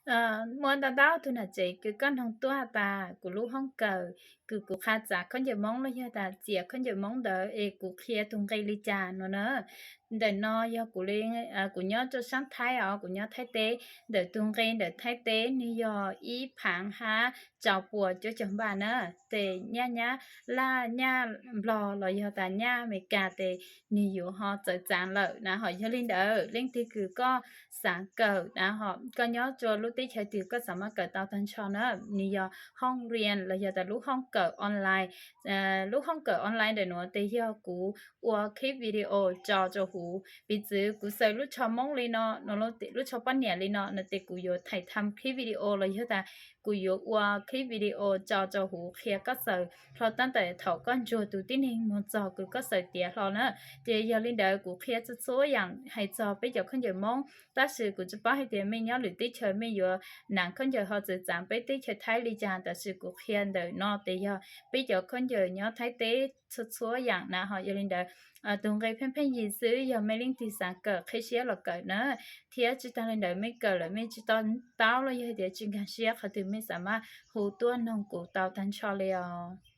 Muaj ntau ntau tug nam tsev kws koj noog tuaj tas kuv lub hoob kawm, kws kuv qha txav khaub ncaws Moob los yog tas txiav khaub ncaws Moob ntawd es kuv qhia tug nqi li cas no na. Ntawm no yog kuv, kuv nyob rua saab Thaib os, kuv nyob Thaib teb. Ntawm tug nqi ntawm Thaib teb nwg yog ib phaav hab rau puas cuaj caug npaj na. Tes nyaj, nyaj Laj, nyaj Nplog los yog tas nyaj Amelikas tes nwg yuav ho txawv txaav lawm na. Ho yog li ntawd leej twg kws koj xaav kawm na, ho koj nyob rua lub teb chaws twg koj xaav maj kawm tau tag nrho na. Nwg yog hoob riam los yog tas lub hoob kawm online. Lub hoob kawm online ntawm nuav tes yog kuv ua clip video tso rua huv. Piv txwv kuv xaws lub tsho Moob li no, lub tsho poj niam li no no tes kuv yuav thaij tham clip video los yog tas kuv yuav ua clip video tso rua huv qhia koj xaws hlo tab ntawm thaum koj ntsuag tug tib neeg moog txug kws koj xaws tiav hlo na. Ces yog li ntawd kuv qhia txhua txhua yaam hais txog peb cov khaub ncaws Moob, tab sis kuv tsi paub hais tias mej nyob lwm teb chaws mej yuav naav khaub ncaws ho txawv txaav peb teb chaws Thaib li cas, tab sis kuv qhia ntawm no tes yog peb cov khaub ncaws nyob Thaib teb txhua txhua yaam na. Ho yog li ntawd tug nqi pheej pheej yig xwb, yog mej leej twg xaav kawm qheb siab los kawm na, thiab tsi taag li ntawd mej kawm lawm mej tsi to taub los yog hais tias tsi nkaag siab qhov twg mej xaav maj hu tuaj noog kuv tau tag nrho li os.